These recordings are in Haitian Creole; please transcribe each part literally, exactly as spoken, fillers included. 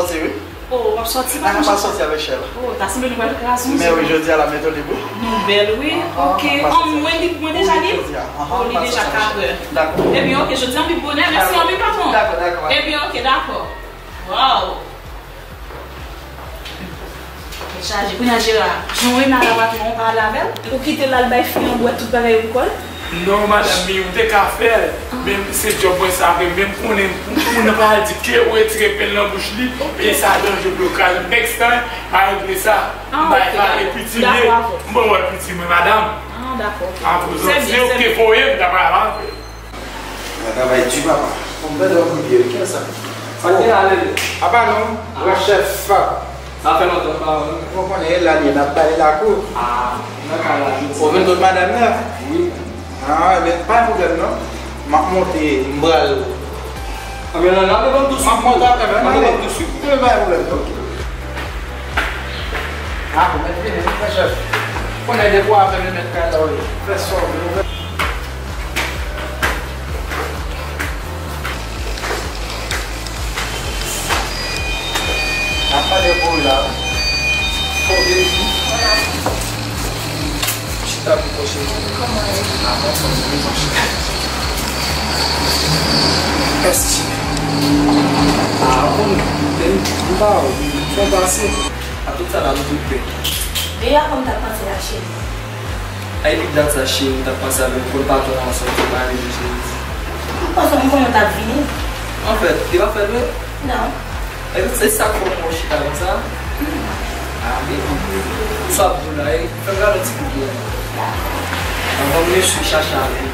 Sòti, wi. Oh, w ap sòti, pa... Ah, m pral sòti avèk Shell. Oh, ta sanble nou pral kraze yon... Men wi, jodi a la, men tonbe, wi. Nou bèl, wi. Ok. An, mwen li, mwen deja li? Oh, li deja katrè. Dakò. Ebyen, ok, jodi a anpil bonè. Mèsi anpil, patwon. Dakò, dakò. Ebyen, ok, dakò. Waw. Tèt chaje. Kounye a, Jera, jan w renmen al a patwon an, w pa al avè l? Ou kite l al bay fi an bwè tout bagay pou kò l? Non, madanm, men ou te ka fè l. Men se djòb mwen sa vre. Men m konnen pou, pou moun nan pa al di ke ou retire pen nan bouch li, e sa danje pou yo kraze. Next time, pa regle sa. M bay pale piti m ye. M pa wè piti mwen, madanm. Ah, dakò, ok. Apre zanti yo ke voye m, ta pral avè. Nan travay di, papa. Bon, gade yon kout pye, wi, kiyès sa? Sa k gen la, Lele? Apa non, gran chèf. Sa fè lontan m pa wè w. Ou konnen, e la li ye, n ap pale lakou. Ah, nan kay la, jodi a. Ou vin kot madanm nan? Wi. Ah, ebyen, pa gen pwoblèm, non. M ap monte, m pral. Ebyen, nan, nan, ban m tou swit. M ap monte apre, men, ban m tou swit. Pa gen pwoblèm, non. Ok. Ah, ou mèt vini, wi, chèf. Konnen depi w avè m, mèt kay la, wi. Fè sa w vle. N ap pale pou ou la. Fò vini. Chita pou kòche. Kòman e? Ah, bon, bon, bon, chita. Mèsi. Ah, bon, m pa wè, fè pase. A tout sa la, nou tout byen. Deja kòm t ap panse a cheri. A epi dat sa, cheri, m t ap panse avè w pou l pa twò ansanm pou pale de cheri. M panse m konnen w t ap vini. Anfèt, li pa fèt vre? Non. E se sa k fè w chita konsa? Hmm. A, men, sa ap di w la, e, fè m gade yon ti kout men. Anvan m resi chache avè w.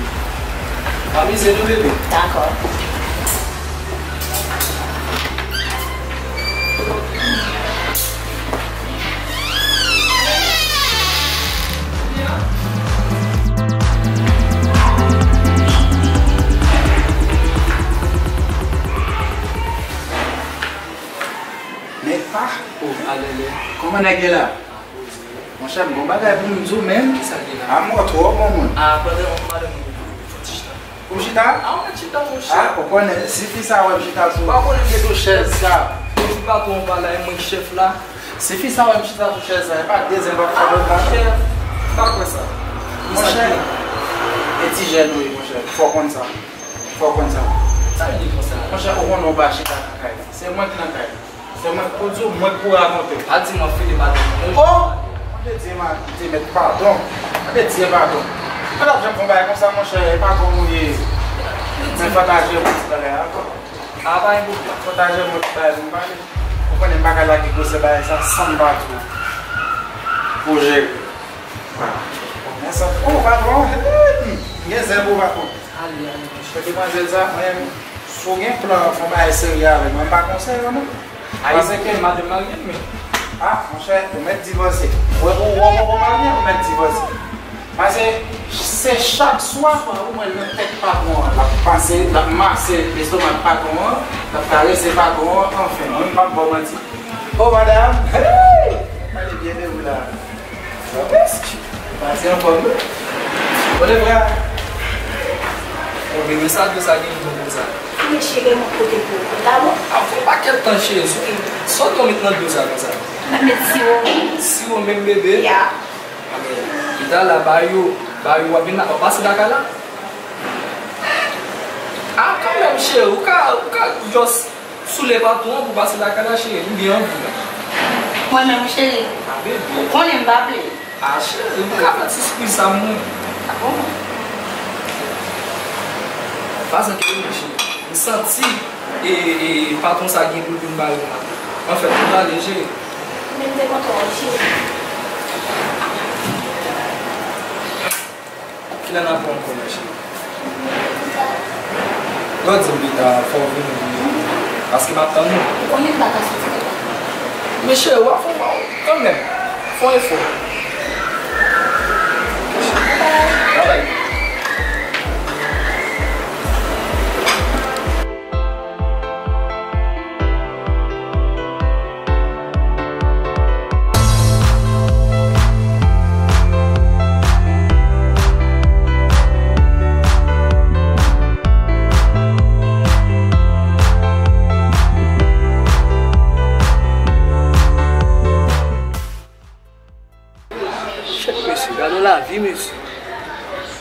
Amize nou, bebe. Dakò. Men, ah, oh, alele. Kòman nèg ye la? Monchè, m gon bagay pou m di w, men. Kisa ki la? A, mwen twò bon moun. A, pandan yon madanm mwen fò ti chita. Pou m chita? A, ou mèt chita, monchè. A, ou konnen, si fi sa wè m chita sou... Pa konnen m gen dou chèz sa. Depi patwon an pa la, e mwen ki chèf la. Si fi sa wè m chita sou chèz sa, e pa dezyèm pa fè lòt la. Monchè, m pa kwè sa. Monchè, e ti jèn ou ye, monchè. Fò w konn sa. Fò w konn sa. Sa vle di konsa? Monchè, ou konnen w pa chita nan kay la. Se mwen ki nan kay la. Se mwen k pou di w, mwen k pou rakonte w. Pa di m w ap file madanm mwen non. Oh! Bondye di m a, di mèt padon. Bondye di padon. Mwen t ap janm fè yon bagay konsa, monchè, e pa kòm ou ye. Men fò ta jere yon ti bagay ankò. A, pa gen pwoblèm. Fò ta jere yon ti bagay pou m pale. Ou konnen m pa ka lage gwosè bagay sa san m pa di w pou jere. Bon, men sa, oh, patwon, hmm, m gen zen pou patwon. Ale, ale, monchè. Demwazèl sa, mwen, si w gen plan fè yon bagay serye avè l, mwen, m pa konseye w, non. Paske madanm marye, men. Ah, monchè, ou mèt divòse. Ou, ou, ou, ou marye, ou mèt divòse. Paske se chak swa, ou wè l nan tèt patwon an. L ap pase, l ap mase lestomak patwon an, l ap karese patwon an, anfen, mwen, m p ap ba w manti. Oh, madanm! Hey! Pale byen de ou la. Pase anfòm wi. Bon, le frè. Bon, bebe, sa dlo sa gen bon konsa? Wi, cheri, mwen pote pou ou. Dakò? A, fè yon pakèt tan, cheri. Sòt ou met nan dlo sa konsa? Mwen met siwo. Siwo menm, bebe? Ya. Pita la, ba yo, ba yo, w ap vin la, w ap pase lakay la? A, kanmenm, cheri, ou ka, ou ka just soule patwon an pou pase lakay la, cheri, m byen anvi la. Mwen menm, cheri. A, bebe. Ou konnen m pa vle. A, cheri, ou ka fè ti sipriz sa, mwen. A bon? Pa santi mwen, cheri. M santi, e, e, patwon sa gen pou l vin ba yo la. Anfèt, m prale, cheri. Men m te kontan wè w, cheri. Kilè n ap wè ankò, mèsi. Lè w di m pita, fò w vini, paske m ap tann ou. Ou konnen m pa ka soti devan. Men cheri, w ap fè w kanmenm. Fè w efò. Babay.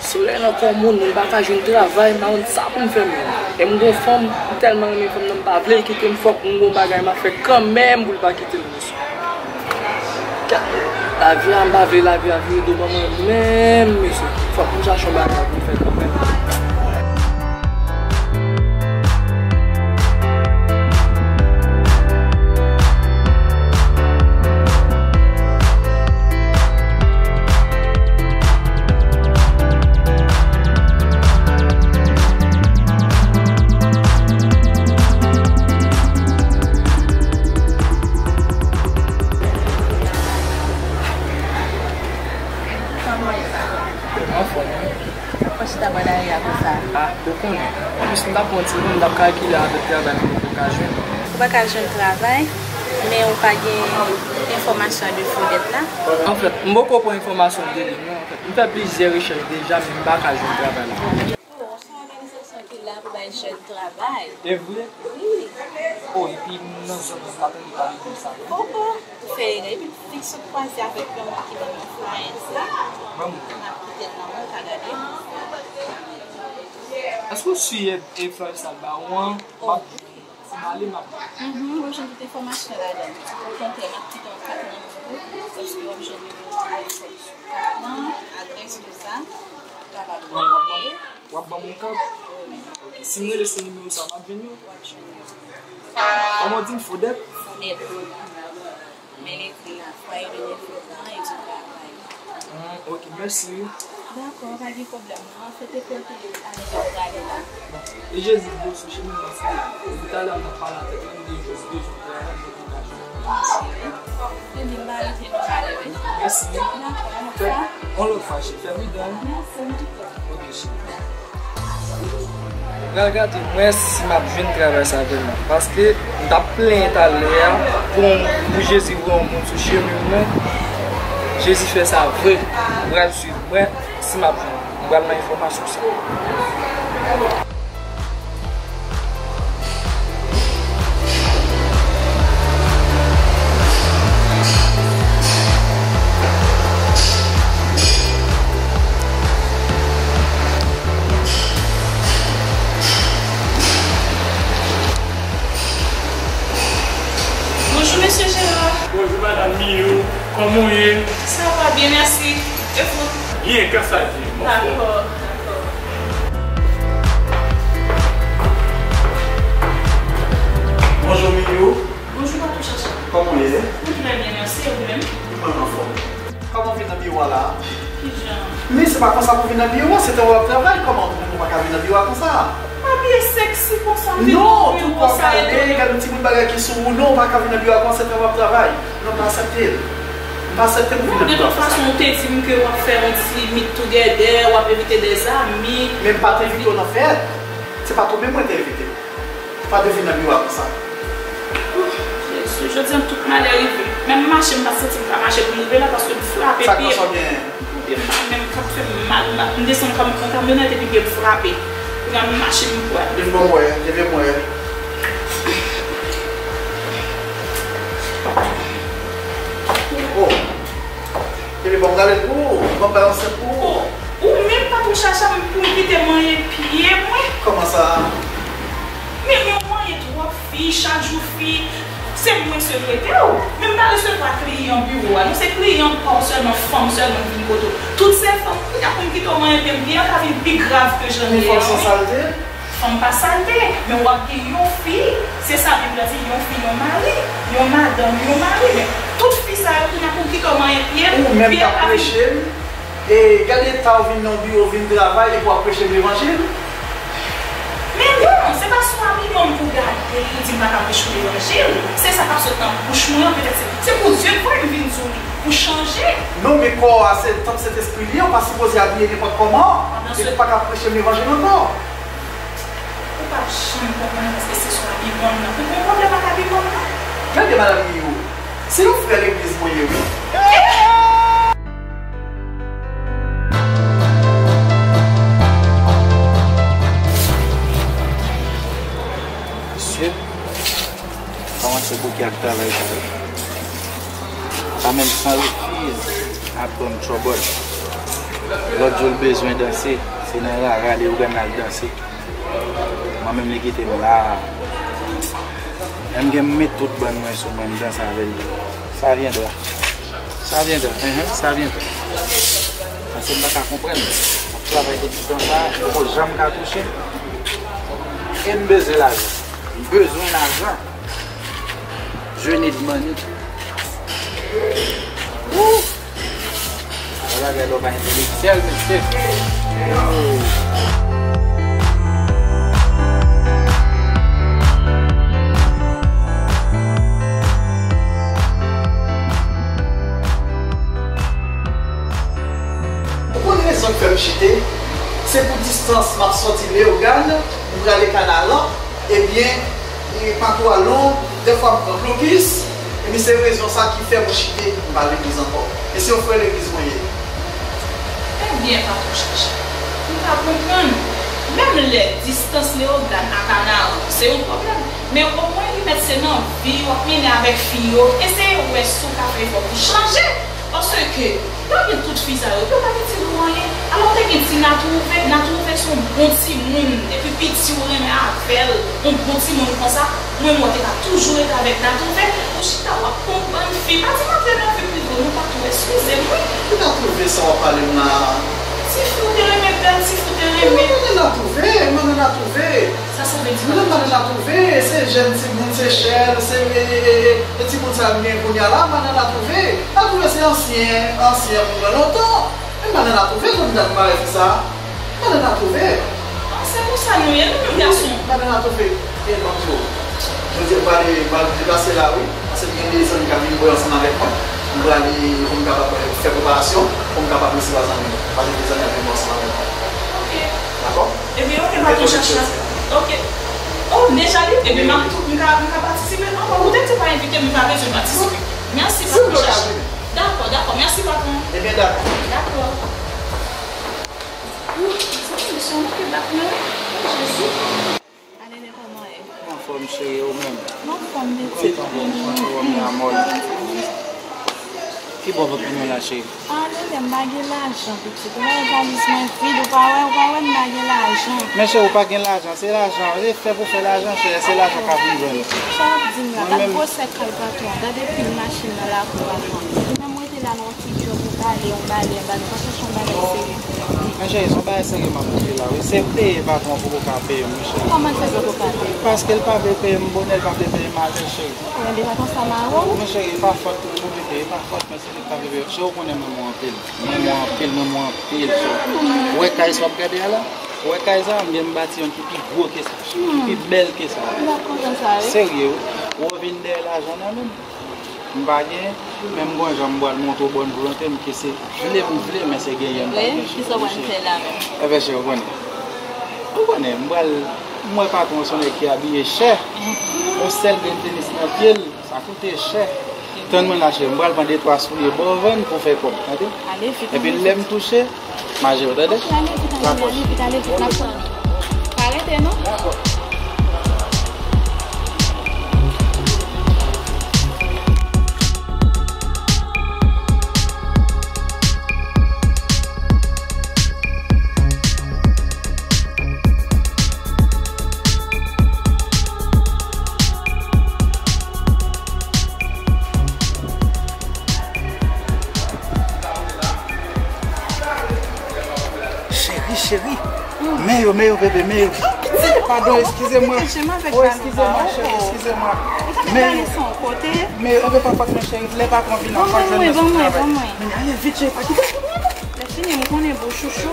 Solèy nan kò moun, moun pa ka jwenn travay, m pa konn sa pou m fè menm. E m gon fanm, m tèlman renmen fanm nan, m pa vle l kite m, fòk m gon bagay m ap fè kanmenm pou l pa kite m, mesye. Lavi a, m pa vle lavi a vire do ban mwen menm, mesye. Fòk m chache yon bagay pou m fè kanmenm. Anfòm, wi. Sa fè w chita bò dayè a konsa? Ah, ou konnen. Anplis, m t ap pran ti moun, m t ap kalkile avèk travay m poko ka jwenn. Ou pa ka jwenn travay, men ou pa gen enfòmasyon de Fodèt la? Anfèt, m poko pran enfòmasyon de li, non. Anfèt, m fè plizyè rechèch deja, men m pa ka jwenn travay la. Oh, se yon òganizasyon ki la pou bay jèn travay. E vre? Wi. Oh, epi m nan zòn nan, m pa tande pale de sa, non. Poko. Ou fè erè, epi fi sot kwaze avèk yon moun ki ban mwen flyers la. Ban m. M ap kite l nan men w, ka gade. Èske w si e, e flyers sa l ba ou an? Oh, m ap, wi. Si m ale, m ap. Mhm, w ap jwenn tout enfòmasyon ladan. Okontrè, m ap kite yon kat nan men w, paske w ap jwenn nimewo telefòn sou kat lan, adrès, tout sa. Ou kapab rele. W ap ban m yon kat? Wi. Ok, si m rele sou nimewo sa, m ap jwenn yo? W ap jwenn yo. Kòman w di l, Fodèt? Fodèt. Men l ekri la, Foyer de Développement et du Travail. Hmm, ok, mèsi wi. Dakò, pa gen pwoblèm non. Fete pòte avèk yo prale la. Bon, e Jezi di w sou chemen, paske depi talè a m ap pale avèk li, m di Jezi bezwen travay, mwen pou ka jwenn. Ebyen, m pa rete non, malere. Mèsi. Dakò, yon lòt fwa. Yon lòt fwa, cheri, fè m ri dan. Mèsi, m tou kontan. Ok, cheri. Pral gade mwen si m ap jwenn travay sa vrèman. Paske m t ap plenyen talè a pou, pou Jezi voye yon moun sou chemen mwen. Jezi fè sa vre. M pral swiv mwen si m ap jwenn. M pral nan enfòmasyon sa. Bonjou, mesye Gérard. Bonjou, madanm Miyou. Kòman w ye? Ça va bien, merci. Et vous? Byen, grâce à Dieu. Dakò, dakò. Bonjou, Miyou. Bonjou, Patou Chacha. Kòman w ye? Mwen trè byen, mèsi. E ou menm? Mwen anfòm. Kòman w vin nan biwo a la a? Kijan? Men se pa konsa pou w vin nan biwo a, se tan w ap travay. Kòman ou menm ou pa ka vin nan biwo a konsa? Abiye sexy konsa, m vin nan biwo sa, etone. Non, tout kò w kale, gade yon ti bout bagay ki sou ou. Non, ou pa ka vin nan biwo a konsa, se tan w ap travay. Non, m pa aksepte l. M pa aksepte pou vin nan biwo a konsa. Non, de tout fason, ou te di m ke w ap fè yon ti meet together, w ap envite dèzami. Men m pa t envite w nan fèt. Se pa tou menm mwen te envite. Pa dwe vin nan biwo a konsa. Jezi, jodi a tout malè rive m. Menm mache, m pa santi m ka mache pou m rive la paske m frape pye m. Sa k pase w genyen? M frape pye m, m pa menm k ap fè m mal, m ap, m desann kò m pran kamyonèt epi pye m frape. Kounye a m mache, m pran. Leve ban m wè, leve m wè. Oh. Leve ban m gade l pou ou, ban m balanse l pou ou. Oh, ou menm pa tou chacha m pou m kite manyen pye mwen. Kòman sa? Men, men w manyen twòp fi, chak jou fi. Se mwen k sot rete w. Men m pa resevwa kliyan biwo a. Non, se kliyan pa w sèlman, fanm sèlman k vin kote w. Tout se fanm. Kounye a pou m kite w manyen pye m, pye a ka vin pi grav ke jan l ye a wi. Men fanm san salte. Fanm pa salte, men w ap gen yon fi, se sa Bib la di, yon fi, yon mari, yon madanm, yon mari. Men tout fi sa yo, kounye a pou m kite w manyen pye m, pye a ka vin. Ou menm k ap preche m, E gade eta w vin nan biwo, vin travay, epi w ap preche m levanjil? Men non, se pa sou abiman m pou gade l pou di m pa ka preche w levanjil. Se sa k ap sot nan bouch mwen an, petèt se, se pou Dye k voye m vin di w li, pou chanje. Non, men kò a se tanp Sentespri li ye, ou pa sipoze abiye nenpòt kòman, epi w pa ka preche m levanjil ankò. Ou p ap janm konprann paske se sou abiman m nan. Ou gon pwoblèm ak abiman m nan? Gade madanm Miyou, se yon frè legliz mwen ye wi. Mesye, kòmanse bouke ak travay sa wi. Pa menm san refiz ap ban m trouble. Lòt jou l bezwen danse, se nan rara Leyogàn l al danse. Mwen menm li kite m la. Lè m gen m met tout bann mwen sou mwen, m danse avè l. Ça viendra. Ça viendra. Enhen, ça viendra. Paske m pa ka konprann. M ap travay tout tan sa, poko janm ka touche m. E m bezwen lajan. M bezwen lajan. Je need money. Woo! Ala bagay lè w pa entelektyèl, mesye. Ou konn rezon k fè m chite? Se pou distans m ap sòti Leyogàn, m prale Kanaran, ebyen, e pakou a long, dèfwa m pran blokis, ebyen se rezon sa ki fè m chite, m pa legliz ankò. E se yon frè legliz mwen ye. Ebyen, patwon chache. M ka konprann. Menm lè distans Leyogàn a Kanaran se yon pwoblèm, men omwen li mèt se nan vi w ap mennen avèk fi yo, eseye wè si w ka fè efò pou chanje. Paske, lè w gen tout fi sa yo, yo pa itil ou anyen. Alò, w te gen ti Natwouve, Natwouve se yon bon timoun. Depi piti, ou renmen avè l. Yon bon timoun konsa, mwen, mwen te ka toujou rete avèk Natwouve. Ou chita, w ap pran bann fi. Pa di m antre nan vi prive w, non, patwon, eskize m, wi. Ki Natwouve sa w ap pale m la a? Ti fi w te renmen, bèl ti fi w te renmen. Mwen, mwen, Natwouve, mwen, Natwouve. Sa, sa vle di, Madan Natwouve, se jèn timoun Sechèl, se, e, e, e, e, e timoun sa yo m gen kounye a la, Madan Natwouve. Natwouve se ansyen, ansyen moun nan lontan. Men Madan Natwouve, konn dat m pa wè fi sa. Madan Natwouve. Ah, se konsa nou ye, nou menm gason. Madan Natwouve, e, ban m di w. Jodi a, m prale, m prale deplase la, wi. Paske m gen de zanmi k ap vin bwè ansanm avèk mwen. M prale pou m kapab fè preparasyon, pou m kapab resevwa zanmi m. Paske m gen zanmi k ap vin bwè ansanm avèk mwen. Ok. Dakò? Ebyen, ok, patwon chache. Ok. Oh, deja li? Ebyen, m ap tou, m ka, m ka patisipe. Ankò, ou te di pa envite m, m pa bezwen patisipe. Mèsi, patwon chache. Dakò, dakò. Mèsi, patwon. Ebyen, dakò. Dakò. Ooh, sa se misyon nou ke bat mwen. Oh, Jezi. Alele, kòman ye? Anfòm, cheri, ou menm? M anfòm, pitit. Kontan wè w, kontan wè w, mi amor. Ki bò vant mwen la, cheri? Alele, m pa gen lajan, pitit. Ou wè valiz mwen vid, ou pa wè, ou pa wè m pa gen lajan. Men cheri, ou pa gen lajan, se lajan, se fè pou fè lajan, cheri, se lajan k ap vin jwenn ou. Sa w ap di m la? Gad gwosè kay patwon an, gade pil machin nan lakou patwon an. Li menm rete la nan yon ti djòb, yon balè, yon balè, yon balè, pa chèche yon bagay serye. Men cheri, se yon bagay serye m ap di la, wi. Se peye patwon an poko ka peye m, wi, cheri. Kòman l fè poko ka peye w? Paske l pa vle peye m bonè, l pa vle peye m alè, cheri. Ou wè deja konsa mare w? Men cheri, e pa fòt mwen, non, bebe, e pa fòt mwen, se li k pa vle peye m. Cheri, ou konnen m renmen w anpil. M renmen w anpil, m renmen w anpil, cheri. Ou wè kay sa w ap gade a la? Ou wè kay sa? M gen m bati youn ki pi gwo ke sa, cheri, ki pi bèl ke sa. M pa kontan sa, wi. Serye, wi. Ou vin dèyè lajan nan men m. M pa gen, men m gon jan m pral montre w bòn volonte m ke se vle m vle, men se genyen m pa gen, cheri. Wi, kisa w pral fè la menm? Enben, cheri, ou konnen. Ou konnen, m pral, m wè patwon an se yon nèg ki abiye chè. Yon sèl grenn tenis nan pye l, sa koute chè. Tann mwen la, cheri, m pral pran de twa soulye ba w vann pou fè kòb, tande? Ale, vit. Epi lè m touche, maje w, tande? Ok, ale vit, ale, ale vit, ale vit, n ap tann ou. Pa rete, non? Dakò. Cheri, cheri. Men yo, men yo, bebe, men yo. Padon, eskize mwen. Oh, eskize mwen, cheri, eskize mwen. Men yo. Men yo, enben pa fòt mwen, cheri. Lè patwon vin an, fòk jwenn mwen sou travay. Men ale vit, cheri, pa kite. Lè fini, m konnen bouch ou cho.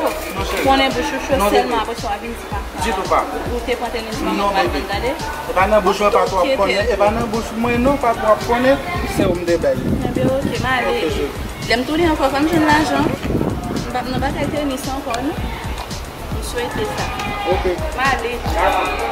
Konnen bouch ou cho sèlman, apre sa w a vin di pa. Ditou pa. Ou te pran tenis manman w al vann, gade. E pa nan bouch mwen patwon ap konnen, e pa nan bouch mwen non patwon ap konnen, se ou m te bay. Enben, ok, m ale. Ok, cheri. Lè m tounen ankò, fò m jwenn lajan. M p ap nan batay tenis ankò, non. M swete sa. Ok. M ale. Dakò.